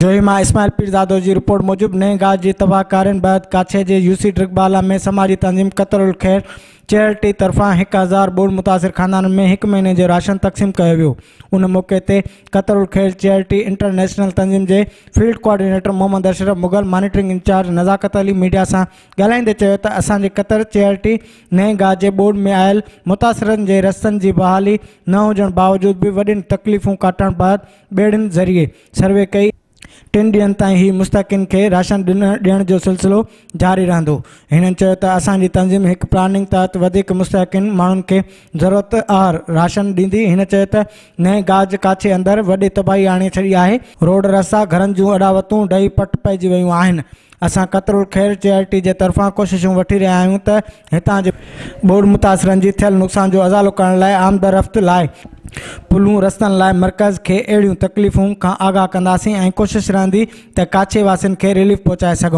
جوهي مان اسماعيل پيرزادو جي رپورٽ موجب نئين گاج جي تباهڪارين بعد ڪاڇي جي يوسي ڊرگهه بالا ۾ سماجي تنظيم قطر الخير چيئرٽي طرفان 1000 ٻوڏ متاثر خاندانن ۾ هڪ مهيني جو راشن تقسيم ڪيو ويو. ان موقعي تي قطر الخير چيئرٽي انٽرنيشنل تنظيم جي field coordinator Muhammad Ashraf Mughal, monitoring incharge Nazakat Ali media سان ڳالهائيندي چيو ته اسان جي قطر چيئرٽي نئين گاج جي ٻوڏ ۾ آيل متاثرن جي رستن جي بحالي نه هجڻ باوجود به وڏين تڪليفون ڪاٽڻ بعد ٻيڙين ذريعي سروي ڪئي، ٽن ڏينهن تائين هي مستحقين کي راشن ڏيڻ جو سلسلو جاري رهندو. هنن چيو ته اسان جي تنظيم هڪ پلاننگ تحت وڌيڪ مستحقين ماڻهن کي ضرورت آهر راشن ڏيندي. هن چيو ته نئين گاج ڪاڇي اندر وڏي تباهي آڻي ڇڏي آهي، روڊ رستا، گهرن جون اڏاوتون ڊهي پٽ پئجي ويون آهن، اسان قطر الخير چيئرٽي جي طرفان ڪوششون وٺي رهيا آهيون ته هتان جي ٻوڏ متاثرن جي ٿيل نقصان جو ازالو ڪرڻ لاء آمدرفت لاء پلون رستن لاء مرڪز کي اهڙيون تڪليفون کان آگاهه ڪنداسين ۽ ڪوشش رهندي ته ڪاڇي واسين کي رليف پهچائي سگهون.